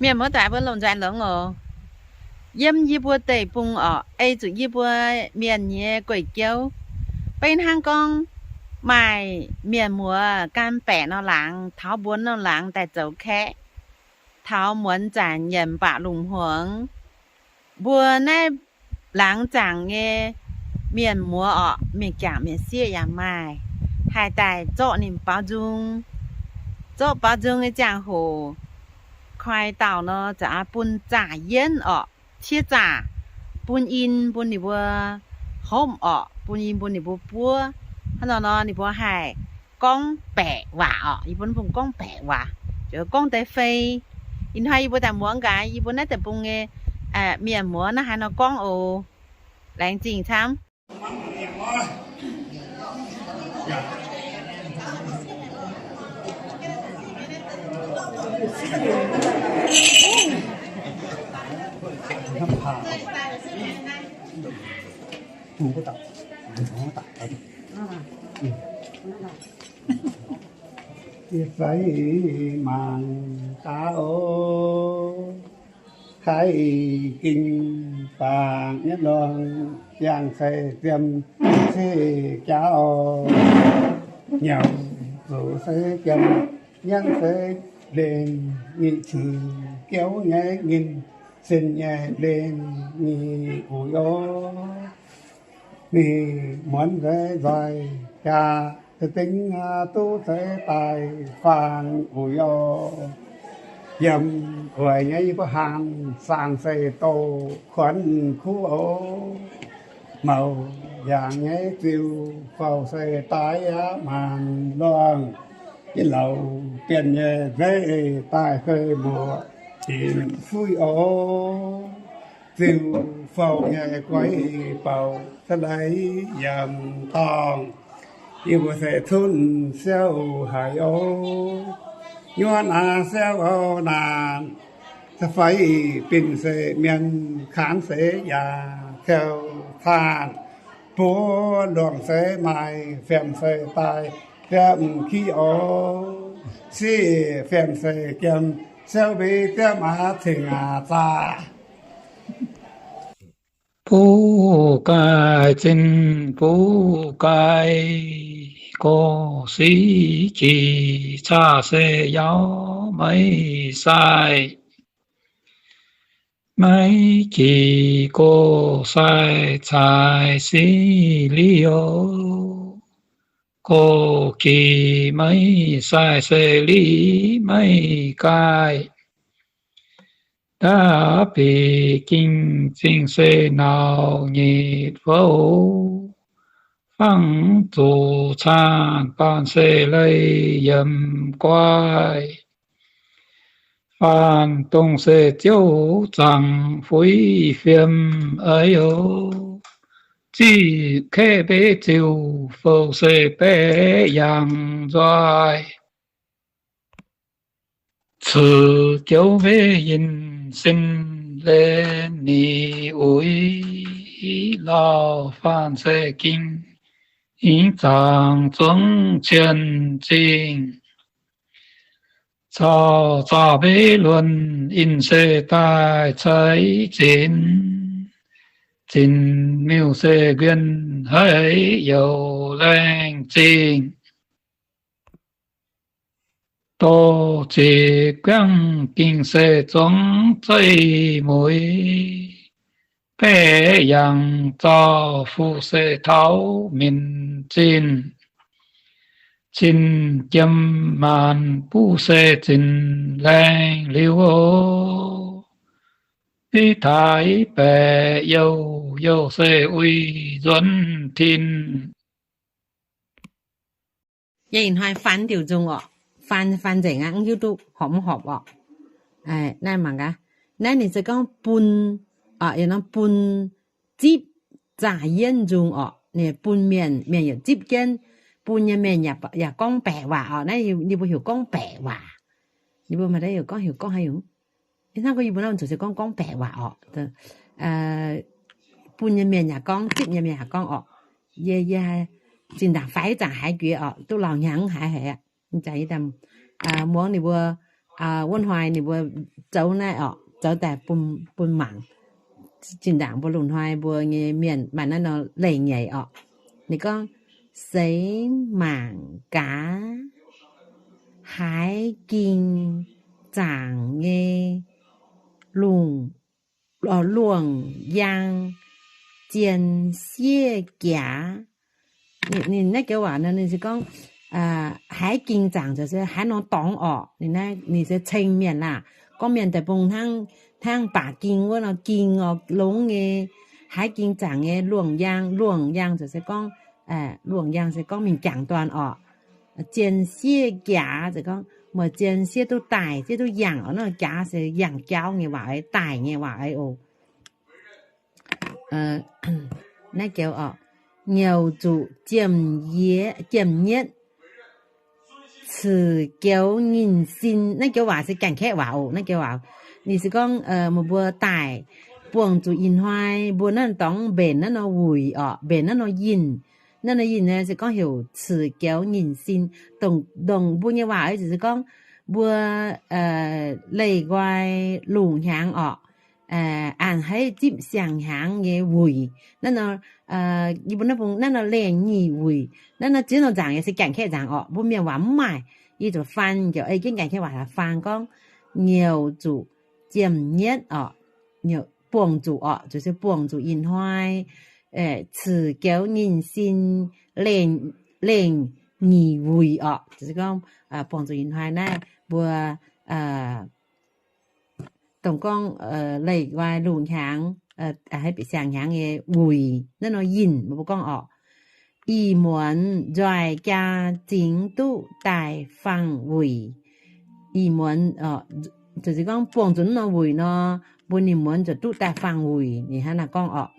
Mienh muoz-doic mbuo longc nzaaih longx oc. Yiem yie mbuo deic-bung orqc, ei zuqc yie mbuo mienh nyei gueic jouv. Beiv hnangv gorngv maaih mienh muoz gan baeqc norm laangz, taux mbuonx norm laangz daaih zoux kaeqv, taux muonz zanc nyanc mba'lungh hmuangx. Mbuo naaiv laangz zaangc nyei mienh muoz orqc, mienh jangc mienh sieqv yaac maaih, haih daaih zorqv ninh baaux nzung. Zorqv baaux nzung nyei ziangh hoc, koi dauh nor, za'gengh bun zaah yienv orqc, ciev zaah, bun in bun ninh mbuo hopv orqc, bun in bun ninh mbuo buov. Hnangv nor nor ninh mbuo haih gorngv baeqc waac orqc. Yie mbuo bun gorngv baeqc waac, ziouc gorngv deix fei. Ih hnoi yie mbuo daaih muangx gaax yie mbuo naaiv deic-bung nyei mienh muoz naaiv haaix nor gorngv oc. Laengz zingh camv. Ih fai mangc gaax oc. Kaaix ging baangc nyei lorngh, yangh se jiem se jaav, nyauc zoux se jiem, nyanv se lengh, nyic cui jouv nyei nyinh, sin nyei lengh nyic uix oc. Ninh muonz nzeix nzoih jaax, dingh duqv se daaih faanh uix oc. Yiem uix nyei yie mbuo hnaangx saangc se douz kuonx kuv oc. Maux yaangh nyei ziuh fouh se daaih aqv maanc lorngh. Yie lauz bienh nyei nzeiv daaih se muoqc dinc fuiv oc. Ziuh fouh nyei guei baaux se leiz yiem dorngh. Yie mbuo se cunv siouv haic oc. Nyuonh aac siouv oc naanc, fai binc se mienh, kaanx se yaac kouv caanh, buov luongc se maaih, fiemx se daaih diemv kiv oc. Siqv fiemx se jiem, siouv mbiv diemv aac cingx aac zaah. Buv gaaix zinh buv gaaix, gorx siqv jiex caav se yaauv maiv sai. Maiv jiex gorx sai caaix siqv liuz, gorx jiex maiv sai se liqv maiv gaaix. Ndaav bieqc ging zingh se nauc nyitc fouv, fangx zuqc caanh baan se leih yiem guaaiv, faan dongh se ziouv zaangc fuiv fiem eix oc. Ziqv kaeqv mbeix ziuh fouh se baeqc yangh nzoih. Cuotv joux mbeix yinh sin lenh nyic uix, lauh faan se ging, hingv zaangc zuangx cien zingh. Caux zaah mbeix luonh inh se daaih ceix zinx, zinx miuc se nquienh haiz youc laengh zingh. Dorh ziqc guangv ging se zuangx zeiv mueiz, baeqc yangh zaux fuqv se taux minc zinh. Zinh jiem maanc buv se zinh laengh liuz oc. Biv taaix baeqc youh, youh se uix nzuonx tin. Yie ih hnoi faan diuc nzung orqc. Faan, faan nzengc aqv, mv hiuv duqv horpc mv horpc orqc. Naaiv mangc gaax, naaiv ninh se gorngv bun, orqc, yie nor bun zipv zaah yienv nzung orqc. Ninh bun mienh, mienh yaac zipv jienv, bun nyei mienh yaac, yaac gorngv baeqc waac orqc. Naaiv ninh mbuo heuc gorngv baeqc waac. Ninh mbuo maaih deix heuc gorngv, heuc gorngv haaix nyungc? Hnangv gorngv yie mbuo naaiv zuqc se gorngv, gorngv baeqc waac orqc. Bun nyei mienh yaac gorngv, zipv nyei mienh yaac gorngv orqc. Yie, yie zinh ndaangc faix zaangc haiz jiex orqc, duqv lauh hnyangx haiz haic aqv. Muangx ninh mbuo wuov hnoi ninh mbuo zoux naaiv orqc, zoux daaih bun mangc. Zinh ndaangc mbuo lungh hnoi mbuo nyei mienh maaih naaiv nor leih nyeic orqc. Ninh gorngv, seix mangc gaax, haaix ging zaangc nyei lungh, luongc yaang zien siev jaax. Ninh naaiv joux waac nor ninh se gorngv, haaix ging zaangc se haaix nor dorngx orqc. Ninh se ceng mienh laah, gorngv mienh deic-bung hnangv, hnangv baac ging wuov nor ging orqc, longx nyei. Haaix ging zaangc nyei luongc yaang, luongc yaang se gorngv, luongc yaang se gorngv mingh jangx dorn orqc. Zien siev jaax se gorngv muoz zien siev duqv daaih, siev duqv yangh orqc. Naaiv jaax se yangh jauv nyei waac, daaih nyei waac oc. Naaiv joux orqc, nyouc zuqc jiemh nyietv, cic goux nyinh sin. Naaiv joux waac se Janx-Kaeqv waac oc. Naaiv joux waac ninh se gorngv meih mbuo daaih buangh zuqc ih hnoi mbuo naaiv dorngx mbenc naaiv nor wuic orqc, mbenc naaiv nor yinh. Naaiv nor yinh se gorngv heuc cic goux nyinh sin. Dongh mbuo nyei waac se gorngv mbuo leih nqoi lungh hnyangx orqc, a'hneiv zipv siang-hnyangx nyei wuic. Naaiv nor, yie mbuo naaiv bung naaiv nor lengh nyeic wuic. Naaiv nor ziex nor nzaangc yaac se Janx-Kaeqv nzaangc orqc. Mbuo Mienh waac mv maaih. Yie zuqc faan, jiex ei jienv Janx-Kaeqv waac laaix faan gorngv, nyouc zuqc jiemh nyietv orqc, buangh zuqc orqc, zuqc se buangh zuqc ih hnoi cic goux nyinh sin lengh nyeic wuic orqc. Zuqc se gorngv buangh zuqc ih hnoi naaiv mbuo dongh gorngv leih nqoi lungh hnyangx, a'hneiv bieqc siang-hnyangx nyei wuic. Naaiv nor yinh mbuo gorngv orqc, ih muonz nzoih jaa zingx duqv daaih faang wuic. Ih muonz, zuqc se gorngv buangh zuqc naaiv nor wuic nor, mbuo ninh muonz ziouc duqv daaih faang wuic. Ninh hnangv naaiv gorngv orqc.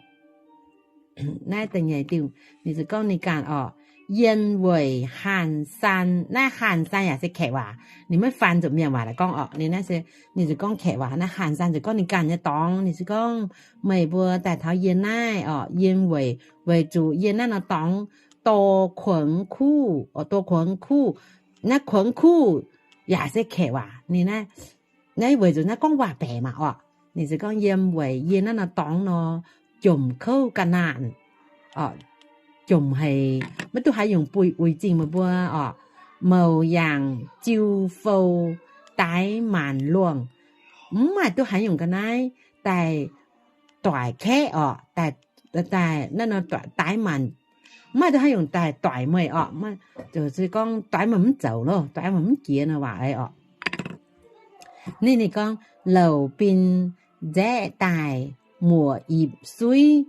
Naaiv da'nyeic diuh, ninh se gorngv ninh ganh orqc, yien weic han san. Naaiv han san yaac se Kaeqv waac, ninh maiv faan zuqc Mienh waac laaix gorngv orqc. Ninh naaiv se, ninh se gorngv Kaeqv waac. Naaiv han san se gorngv ninh ganh nyei dorngx. Ninh se gorngv meih mbuo daaih taux yie naaiv orqc, yien weic, weic zuqc yie naaiv nor dorngx, dor kuonx kuv orqc, dor kuonx kuv. Naaiv kuonx kuv yaac se Kaeqv waac. Ninh naaiv, naaiv weic zuqc naaiv gorngv waac-baeqc maah orqc. Ninh se gorngv yiem weic yie naaiv nor dorngx nor, jomc kouv ga'naanh, jomc haic, maiv duqv haaix nyungc buih uix zingh meih mbuo orqc. Mouc yaangc jiu fou daix maanc luongh, mv maaih duqv haaix nyungc ga'naaiv daaih doic kaeqv orqc, daaih, daaih naaiv nor daix maanc, mv maaih duqv haaix nyungc daaih doic meih orqc. Zuqc se gorngv doix meih mv zoux loh, doix meih mv jiex nor waac oc. Ninh, ninh gorngv louc bin nzaeqv daaih muoc ipc suiv.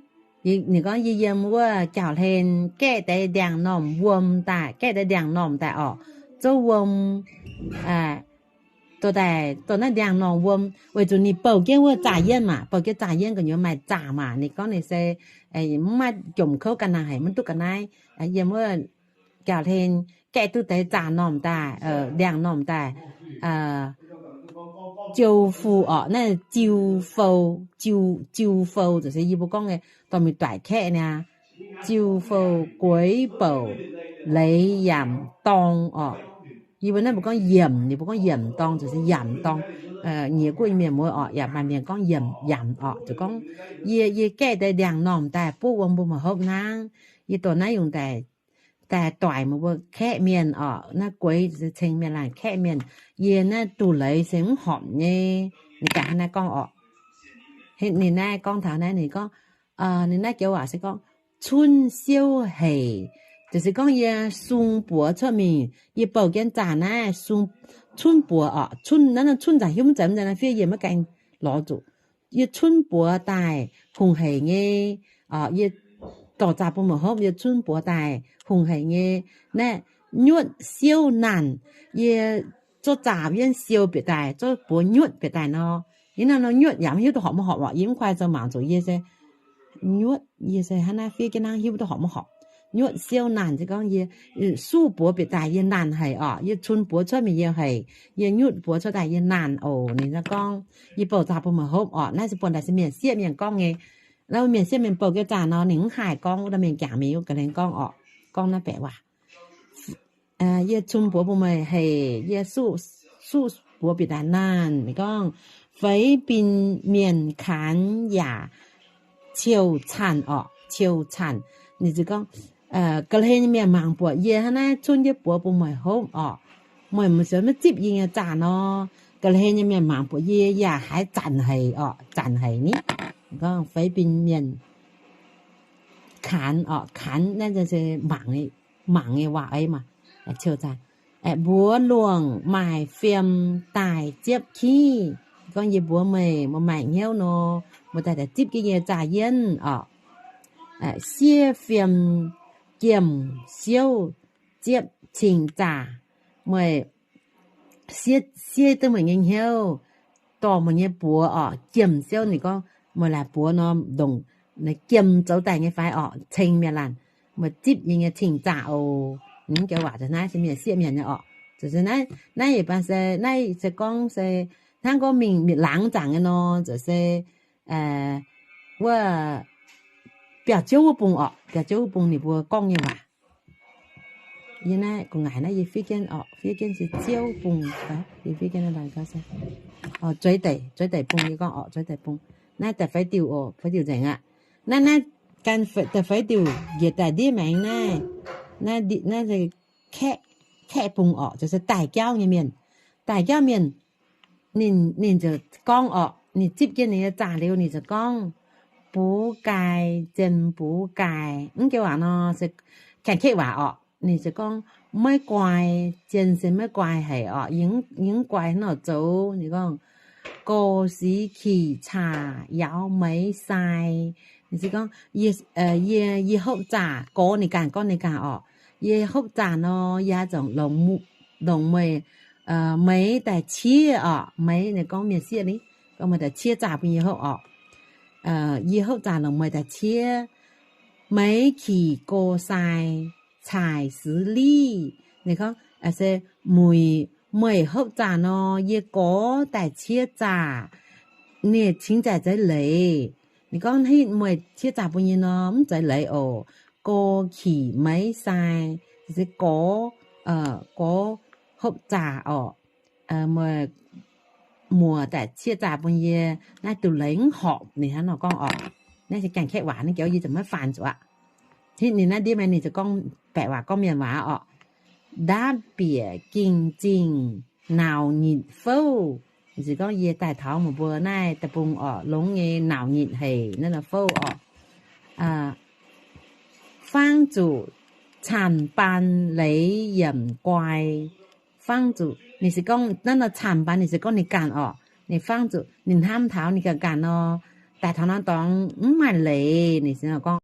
Ninh gorngv yie yiem wuov jauv-hlen gaeqv deix ndiangx-normh wuom daaih, gaeqv deix ndiangx-normh daaih orqc, zouv wuom, dorh daaih, dorh naaiv ndiangx-normh wuom, weic zuqc ninh bouh jienv wuov zaah yienh maah, bouh jienv zaah yienh gu'nyuoz maaih zaah maah. Ninh gorngv ninh se mv maaih jomc kouv ga'naanh haic, maiv duqv ga'naaiv. Yiem wuov jauv-hlen gaeqv duqv deix zaah normh daaih, ndiangx-normh daaih, jiu fu orqc, naaiv jiu fou, jiu, jiu fou zuqc se yie mbuo gorngv nyei dorh mingh doic kaeqv niaa. Jiu fou gueix bouc leiz yamc dorng orqc. Yie mbuo naaiv mbuo gorngv yiemc, ninh mbuo gorngv yiemc dorng zuqc se yamc dorng. Nyiex guoqv mienh muoz orqc, yaac maaih mienh gorngv yiemc yamc orqc. Zuqc gorngv yie, yie gaeqv deix ndiangx-normh daaih buov wuom bun meih hopv hnangv. Yie dorh naaiv yungz daaih, daaih doic meih mbuo kaeqv mienh orqc. Naaiv gueix ceng mienh laanh kaeqv mienh. Yie naaiv duqv leiz se mv horpc nyei. Ninh ganh hnangv naaiv gorngv orqc. Ninh naaiv gorngv taux naaiv, ninh gorngv, ninh naaiv joux waac se gorngv cunv siouv heic. Zuqc se gorngv yie sung buoz cuotv mingh, yie bouh jienv zaah naaiv, cunv buoz orqc. Cunv naaiv, cunv nzangc hiuv mv zeiz, mv zeiz naaiv fiev yie maiv gaengh lorz zuqc. Yie cunv buoz daaih hungh heic nyei. Yie dorh zaah bun meih hopv, yie cunv buoz daaih hungh heic nyei. Naaiv nyuotv siouv naanh, yie zorqv zaah yiem siou bieqc daaih, zorqv buoz nyuotv bieqc daaih nor. Yie naaiv nor nyuotv yaac mv hiuv duqv horpc maiv horpc orqc. Yie mv kuaaiv zoux mangc zuqc yie se nyuotv, yie se hnangv naaiv fiev jienv hnangv hiuv duqv horpc maiv horpc. Nyuotv siouv naanh se gorngv yie suv buoz bieqc daaih yie naanh haic orqc. Yie cunv buoz cuotv mingh yie heic, yie nyuotv buoz cuotv daaih yie naanh oc. Ninh gorngv, yie bouh zaah bun meih hopv orqc. Naaiv se buonv daaih se mienh sieqv mienh gorngv nyei. Naaiv mienh sieqv mienh bouh jienv zaah nor ninh mv haih gorngv, wuov dauh mienh jangc mingh wuov ga'hlen gorngv orqc. Gorngv naaiv baeqc waac. Yie cunv buoz bun meih heic, yie suv, suv buoz bieqc daaih naanh. Ninh gorngv, feix bin mienh kaanx yaac ciou canh orqc, ciou canh. Ninh ziouc gorngv, ga'hlen nyei mienh mangc buatc yie hnangv naaiv cunv jienv buoz bun meih hopv orqc, meih mv zeiz maiv zipv yie nyei zaah nor, ga'hlen nyei mienh mangc buatc yie yaac haiz zanc haic orqc, zanc haic ni. Gorngv feix bin mienh kaanx orqc, kaanx naaiv se mangc, mangc nyei waac eix maah. Mbuox longc maaih fiem daaih ziepv kiv. Gorngv yie mbuox meih, meih maaih hnyouv nor, meih daaih daaih zipv jienv yie zaah yienv orqc. Siev fiem jiemh siouv ziepv cing zaah. Meih siev, siev duqv meih nyei hnyouv, dorh meih nyei buoz orqc, jiemh siouv. Ninh gorngv meih laaic buoz nor, ndongc jiem zoux daaih nyei fai orqc, ceng mienh laanh, meih zipv yie nyei cing zaah oc. Mv joux waac naaiv se mienh sieqv mienh nyei orqc. Zuqc se naaiv, naaiv yietc baac se naaiv se gorngv se hnangv gorngv mingh mietc laangz zaangc nyei nor, zuqc se wuov biauv-ziouv wuov bung orqc, biauv-ziouv wuov bung ninh mbuo gorngv nyei waac. Yie naaiv gu'nguaaic naaiv yie fiev jienv orqc, fiev jienv se ziouv bung, yie fiev jienv zueiz deic, zueiz deic bung, yie gorngv orqc, zueiz deic bung. Naaiv da'feix diuh oc, feix diuh nzengc aqv. Naaiv, naaiv gan da'feix diuh njiec daaih ndiev maengx naaiv, naaiv se kaeqv bung orqc, zuqc se daaih jauv nyei mienh. Daaih jauv mienh, ninh ziouc gorngv orqc, ninh zipv jienv ninh nyei zaah liuz, ninh ziouc gorngv, bux gaai, zien bux gaai. Mv joux waac nor se Janx-Kaeqv waac orqc. Ninh ziouc gorngv, maiv guai, zien se maiv guai haic orqc, yie mv guai hnangv nor zoux. Ninh gorngv, gox sic kic caac yaauc meix sai. Ninh se gorngv, yie, yie hopv zaah, gox ninh ganh gorngv ninh ganh orqc, yie hopv zaah nor, yie haaix zanc longc meih, meix daaih ciev orqc, meix ninh gorngv mienh sieqv ni, gorngv meih daaih ciev zaah bun yie hopv orqc. Yie hopv zaah longc meih daaih ciev. Meix kic gox sai caic six lic. Ninh gorngv se muic meih hopv zaah nor, yie gox daaih ciev zaah, ninh cingx zaaih zeiz leiz. Ninh gorngv, meih ciev zaah bun yie nor mv zeiz leiz oc. Gox kic meix sai, se gox, gox hopv zaah orqc. Muoz daaih ciev zaah bun yie, naaiv duqv leiz mv horpc. Ninh hnangv nor gorngv orqc. Naaiv se Janx-Kaeqv waac, ninh joux yie ziouc maiv faanh zuqc aqv. Hitv ninh naaiv ndiev maengx ninh ziouc gorngv baeqc waac, gorngv mienh waac orqc. Ndaamv bieqc ging zingh nauc nyitc fouv. Se gorngv yie daaih taux meih mbuo naaiv deic-bung orqc, longx nyei nauc nyitc haic naaiv nor fouv orqc. Fangv zuqc camv-baan leiz yiemc guai. Fangv zuqc, ninh se gorngv naaiv nor camv-baan, ninh se gorngv ninh ganh orqc. Ninh fangv zuqc ninh hnamv taux ninh ganh ganh nor, daaih taux naaiv dorngx mv maaih leiz. Ninh se gorngv